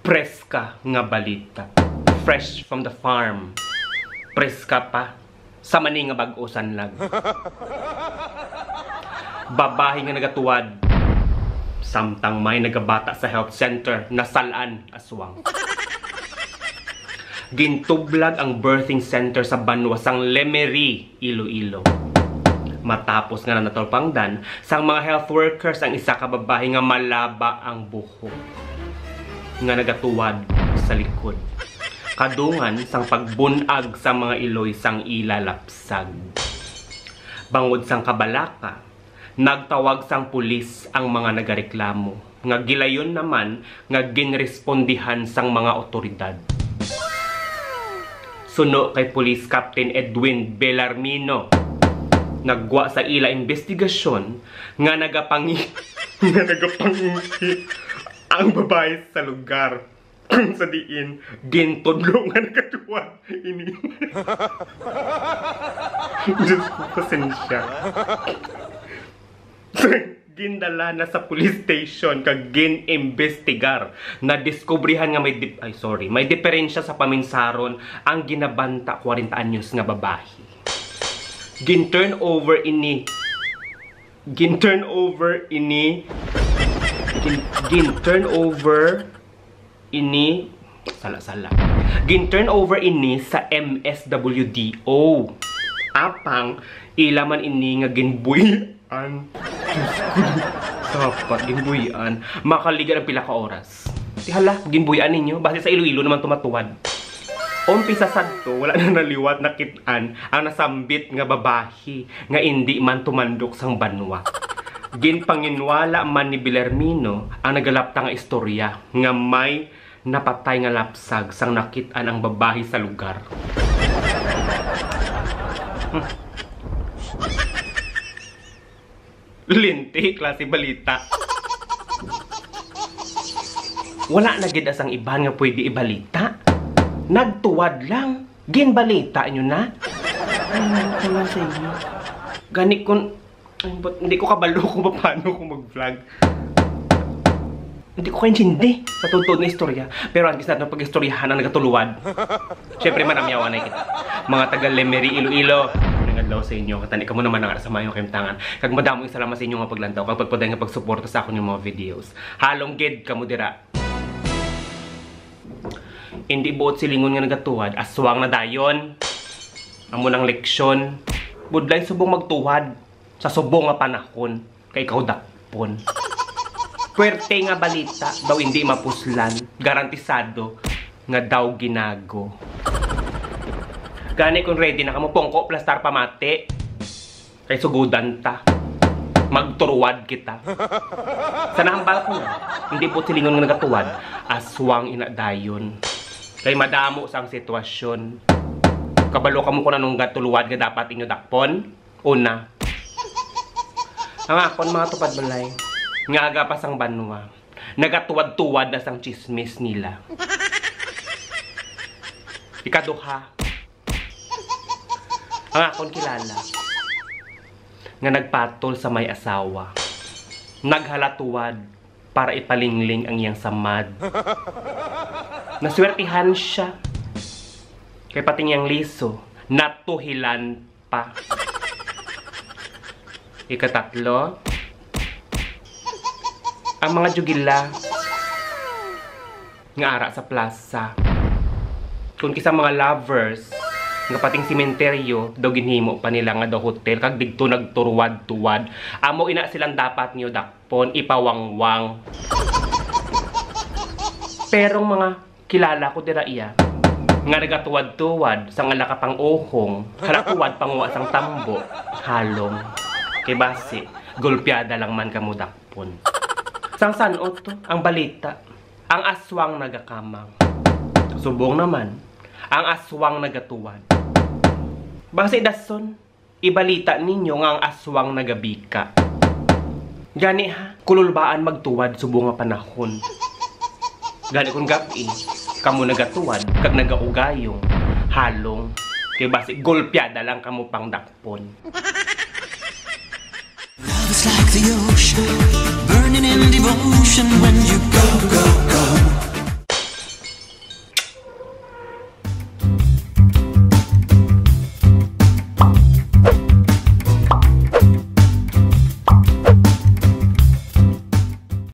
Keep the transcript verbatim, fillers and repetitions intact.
Preska nga balita. Fresh from the farm. Preska pa. Sa mani nga bag-o sanlag. Babayi nga nagatuwad. Samtang may nagabata sa health center, nasal-an aswang. Gintublag ang birthing center sa banwa sang Lemery, Iloilo. Matapos nga natulpangdan sang mga health workers ang isa ka babayi nga malaba ang buhok nga nagatuwad sa likod, kadungan sang pagbun-ag sa mga iloy sang ila lapsag. Bangod sang kabalaka, nagtawag sang pulis ang mga nagareklamo, nga gilayon naman nga ginrespondihan sang mga awtoridad. Suno kay Police Captain Edwin Bellarmino, nagwa sa ila investigasyon nga nagapangi-, nga nagapangihi ang babayi sa lugar kung sa diin gintudlo nga nagatuwad ini. Diyos ko, pasensya. Gindala na sa police station kag gin-imbestigar. Nadiskubrihan nga may dip-, ay, sorry, may diferensya sa paminsaron ang ginabanta kwarenta anyos nga babayi. Gin-turn over ini, gin-turn over ini, gin, gin-turn over ini, sala, sala. Gin-turn over ini sa M S W D O. Apang ila man ini nga ginbuy-an. Dapat ginbuy-an. Makaliga ng pila ka oras. Ti hala, ginbuy-an ninyo. Basi sa Iloilo naman tumatuwad. Umpisa sadto, wala na naliwat nakit-an ang nasambit nga babayi nga indi man tumandok sang banwa. Ginpanginwala man ni Belarmino ang nagalapta nga istorya nga may napatay nga lapsag sang nakit-an ang babayi sa lugar. Hmm. Linti, klase balita. Wala na gid sang iban nga pwede ibalita. Nagtuwad lang. Ginbalita nyo na? Ay, ano ko lang sa inyo? Gani kun, ay, but, hindi ko kabalo kung paano ko mag-vlog. Hindi ko kaintindi sa tuntun nga istorya. Pero ang gisnat ng pag-istoryahan ang nagatuluwad. Siyempre, manamyawan na kita. Mga taga Lemery, Iloilo, nangadlaw sa inyo. Katani kamo naman ang sa maayong kahimtangan. Kag madamo yung salamat sa inyo nga paglantaw, kag pagpaday nga pagsuporta sa akon nga mga videos. Halong gid kamo dira. Hindi buot silingon nga nagatuwad, aswang na dayon. Amo nang leksyon. Budlay subong magtuwad sa subong nga panahon kay ikaw dakpon. Puwerte nga balita daw hindi mapuslan, garantisado nga daw ginago. Gani kung ready na kamo, pungko, plastar, pamati. Kay sugudan ta. Magturuwad kita. Sa nahambal ko na, hindi po silingon nga nagatuwad, aswang ina dayon. Kay madamo sang sitwasyon. Kabalo kamo kung anong gatuluwad nga dapat inyo dakpon? Una, ang akon mga tupad balay, nga aga pa sang banwa, nagatuwad-tuwad na sang chismis nila. Ikaduha, ang akon kilala nga nagpatol sa may asawa, naghalatuwad para ipalingling ang iyang samad. Naswertihan siya. Kay pati niyang liso, natuhilan pa. Ikatatlo, ang mga jugila nga ara sa plaza. Kung kisa mga lovers, nga pating sementeryo, daw ginhimo pa nila nga daw hotel, kag digto nagturuwad-tuwad. Amo ina silang dapat niyo dakpon, ipawangwang. Pero mga kilala ko dira iya, nga nagatuwad-tuwad sang ala ka pang-uhong, halatuwad panguha sang tambo, halong. Kay basi, gulpiada lang man kamo dakpon. Sang sanot to, ang balita, ang aswang nagakamang. Subong naman, ang aswang nagatuwad. Basi dason, ibalita ninyo nga ang aswang nagabika. Gani ha, kululbaan magtuwad subong nga panahon. Gani kung gab-i, kamo nagatuwad kag nagaugayong, halong, kay basi gulpiada lang kamo pang dakpon. Love is like the ocean, burning in devotion. When you